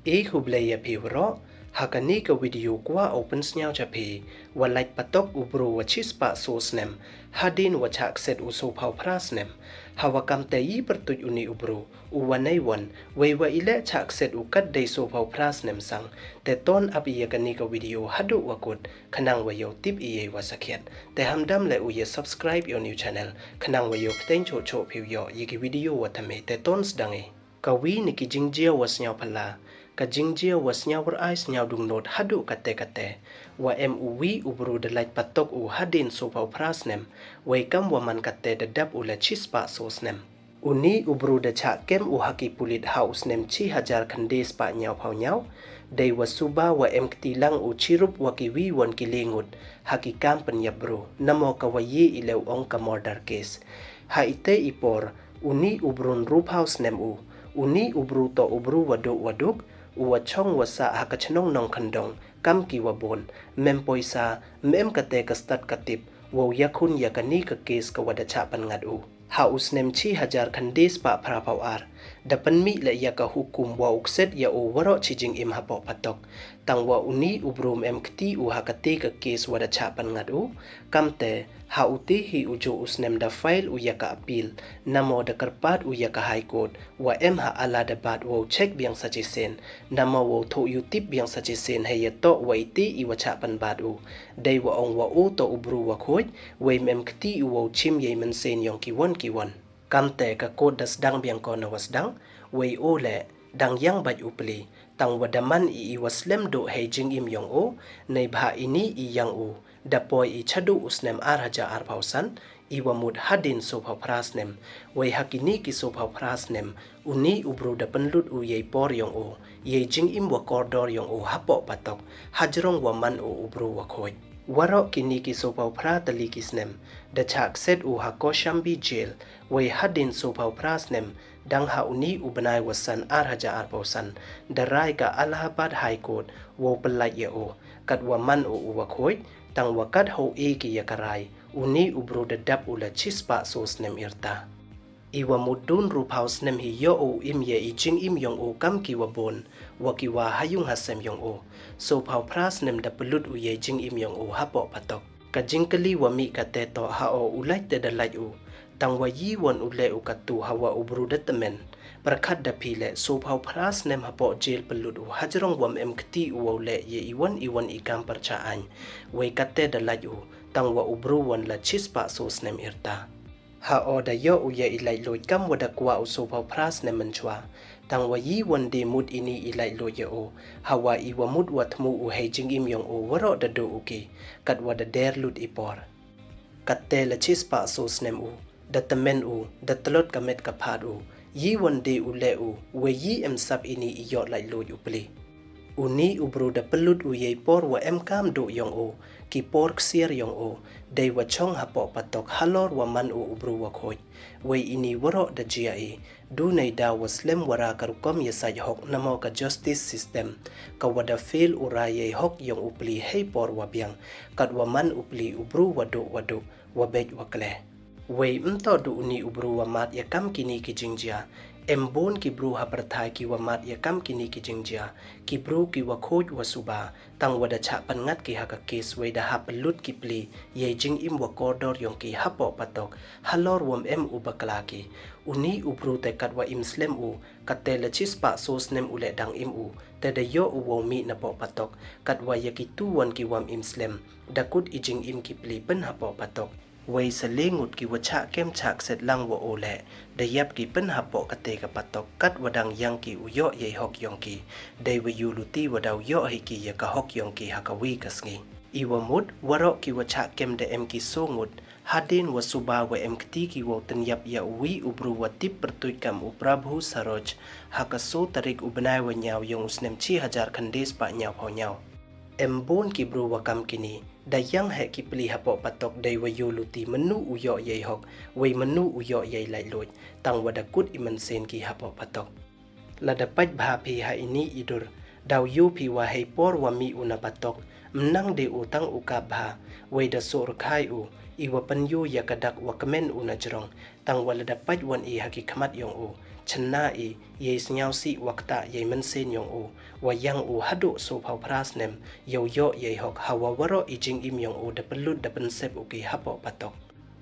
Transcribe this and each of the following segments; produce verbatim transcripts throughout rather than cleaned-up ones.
E khublei ya phi waroh, ha kani ka video kwah u pynsnyaw cha phi, wa lait patok u bru wa chispah so snem, hadien wa chah kset u sophaw phra snem, ha wa kam te i pyrtuit uni u bru, u wa nei wan, wei wa i leh chah kset u kat dei sophaw phra snem sang, te ton ap i ya kani ka video haduh wa kut, khnang wa yoh tip i yei wa sakhiat, te hamdam leh u ya subscribe ya u new channel, khnang wa yoh pteng choh choh phi u yoh ya ki video wa thymme, te ton sdang i. Ka wi na ki jingjia wa snyawphylla, ka jingjia wa snyawrai snyawdung not haduh kate kate, wa em u wi u bru da lait patok u hadien sophaw phra snem, wei kam wa man kate da dap u la chispah so snem. Uni u bru da chah kem u ha ki pulit ha u snem chi hajar khyndai spah nyawphaw nyaw, dei wa suba wa em kti lang u chirup wa ki wi wan ki le ngut, ha ki kam pynyap bru, namo ka wa ye i leh u ong ka murder case. Ha ite i por, uni u bru ynruphaw snem u, uni u bru toh u bru wa duh wa duk, u wa chong wa sah ha ka chnong Nongkhyndong, kam ki wa bun, mem poisa, mem kate ka stad ka tip, wow yakhun ya kani ka case ka wa da chah pynngat u. Ha u snem chi hajar khyndai spah phraphaw ar, da pynmih leh ya ka hukum wa u kset ya u waroh chi jingim hapoh patok, tang wa uni u bru mem kti u ha kate ka case wa da chah pynngat u, kam te, ha u te hi u juh u snem da file u ya ka appeal, namo da kyrpad u ya ka High Court, wa em ha Allahabad wow check biang sa chisien, namo wow thoh yutip biang sa chisien hei ya toh wa ite i wa chah pynbat u. Dei wa ong wa u toh u bru wa khuid, wei mem kti u wow chim yei mynsiem yong ki wan ki wan. Kam te ka court da sdang biang ko na wa sdang, wei u leh, dang yang bait u pli, tang wa da man i i wa slem duh hei jingim yong u, neibhah ini i yang u, da poi i chaduh u snem ar hajar arphaw san, i wa mut hadien sophaw phra snem, wei ha kini ki sophaw phra snem, uni u bru da pynlut u yei por yong u, yei jingim wa kordor yong u hapoh patok, hajrong wa man u u bru wa khuid. Waroh kini ki sophaw phra tylli ki snem, da chah kset u ha Kaushambi Jail, wei hadien sophaw phra snem, dang ha uni u bnai wa san ar hajar arphaw san, da rai ka Allahabad High Court, wow pynlait ya u, kat wa man u u wa khuid, tang wa kat hau e ki ya ka rai, uni u bru da dap u la chispah so snem irta. I wa mut du ynruphaw snem hi yoh u im ya i jingim yong u kam ki wa bun, wa ki wa ha yung ha sem yong u. Sophaw phra snem da pynlut u yei jingim yong u hapoh patok. Ka jingkylli wa mih kate toh ha o u lait te da lait u. Tang wa yi wan u leh u katu ha wa u bru da tymmen. Pyrkhat da phi leh sophaw phra snem hapoh jail pynlut u hajrong wa mem kti u wow leh ya i wan i wan i kam pyrchah aiñ. Wei kate da lait u, tang wa u bru wan la chispah so snem irta. Ha o da yoh u ya i laitluid kam wa da kwah u sophaw phra snem mynchwa. Tang wa yi wan de mut ini i laitluid ya u. Ha wa i wa mut wa thmu u hei jingim yong u waroh da duh u ki. Kat wa da der lut i por. Kate la chispah so snem u. Da tymmen u, da tlot ka met ka phad u. Yi wan de u leh u, wei yi em sap ini i yoh laitluid u pli. Uni u bru da pynlut u yei por wa em kam duh yong u, ki por ksiar yong u, dei wa chong hapoh patok halor wa man u u bru wa khuid. Wei ini waroh da jia i, du nei daw wa slem wa ra ka rukom ya sait hok namo ka justice system, ka wa da fail u ra yei hok yong u pli hei por wa biang, kat wa man u pli u bru wa duh wa duh, wa beit wa kle. Wei ym toh du uni u bru wa mad ya kam kini ki jingjia. Em bun ki bru ha pyrthai ki wa mad ya kam kini ki jingjia. Ki bru ki wa khuid wa suba, tang wa da chah pynngat ki ha ka case wei da hap pynlut ki pli, yei jingim wa kordor yong ki hapoh patok, halor wa mem u bakla ki. Uni u bru te kat wa im slem u, kate la chispah so snem u leh dang im u, te da yoh u wow mih napoh patok, kat wa ya ki tu wan ki wa mem im slem, da kut i jingim ki pli pyn hapoh patok. Wei sa le ngut ki wa chah kem chah kset lang wa u leh, da yap ki pyn hapoh kate ka patok kat wa dang yang ki u yoh yei hok yong ki, dei wa yoh luti wa daw yoh hi ki ya ka hok yong ki ha ka wi ka sngi. I wa mut, waroh ki wa chah kem da em ki so ngut, hadien wa suba wa em kti ki wow tynyap ya u wi u bru wa tip pyrtuit kam u Prabhu Saroj, ha ka so tarik u bnai wa nyaw yong u snem chi hajar khyndai spah nyawphaw nyaw. Em bun ki bru wa kam kini, da yang heh ki pli hapoh patok dei wa yoh luti mynnu u yoh yei hok, wei mynnu u yoh yei laitluid, tang wa da kut i mynsiem ki hapoh patok. Lada pait bha phi ha ini i dur, daw yoh phi wa hei por wa mih u na patok, mnang de u tang u kap bha, wei da soh rkhai u, i wa pynyoh ya ka dak wa kmen u na jrong, tang wa lada pait wan i ha ki khmat yong u, Chynna i, yei sniawsih wa ktah yei mynsiem yong u, wa yang u haduh soophaw phra snem, yow yoh yei hok, hawa waroh i jingim yong u da pynlut da pynsep u ki hapoh patok.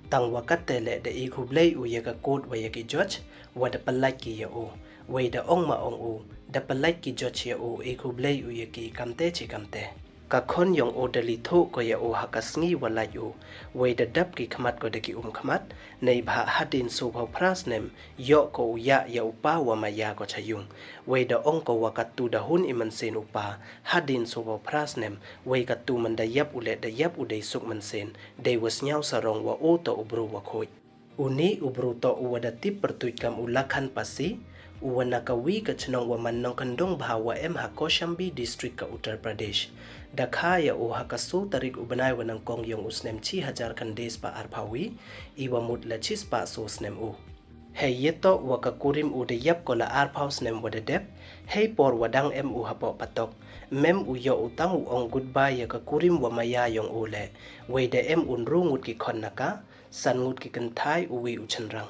Tang wa katte leh da i khublei u ya ka court wa ya ki judge, wa da pynlait ki ya u. Wei da ong ma ong u, da pynlait ki judge ya u, i khublei u ya ki kamte chi kamte. Ka khon yong u da li thoh ko ya u ha ka sngi wa lait u, wei da dap ki khmat ko da ki um khmat, neibhah hadien soophaw phra snem, yoh ko u yah ya u pa wa maya ko cha yung. Wei da ong ko wa katu da hun i mynsiem u pa, hadien soophaw phra snem, wei katu man da yap u leh da yap u dei suk mynsiem, dei wa sniaw sarong wa u toh u bru wa khuid. Uni u bru toh u wa da tip pyrtuit kam u Lakhan Pasi, u wa na ka wi ka chnong wa man Nongkyndong Bha wa em ha Kaushambi District ka Uttar Pradesh. Da kha ya u ha ka soo tarik u bnai wa nyngkong yong u snem chi hajar khyndai spah arphaw wi, i wa mut la chi spah soo snem u. Hei yatoh wa ka kurim u da yap ko la arphaw snem wa da dep, hei por wa dang em u hapoh patok. Mem u yoh u tang u ong goodbye ya ka kurim wa maya yong u leh, wei da em u ynru ngut ki khon na ka, san ngut ki kynthai, u wi u chynrang.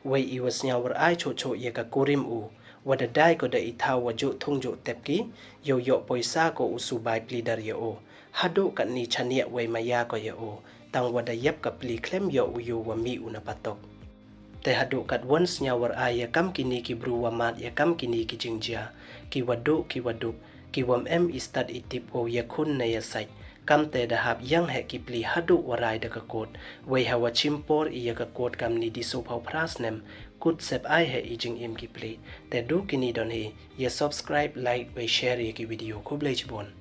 Wei i wa sniaw war ai choh choh ya ka kurim u, wa da dai ko da i thaw wa juh thung juh tep ki, yow yoh poisa ko u subai pli dar ya u. Haduh katni chaniah wei maya ko ya u, tang wa da yap ka pli khlem yoh u yoh wa mih u na patok. Te haduh katwon sniaw war ai ya kam kini ki bru wa mad ya kam kini ki jingjia, ki wa duh ki wa dup, ki wa em i stad i tip u ya khun ne ya sait. Kamte da hap yang heh ki pli haduh wa rai da ka court. Wei hawa chim por i ya ka court kamni di soophaw phra snem, kut sep ai heh i jingim ki pli. Te du kini don hi, ya subscribe, like, wei share ya ki video. Khublei chibun.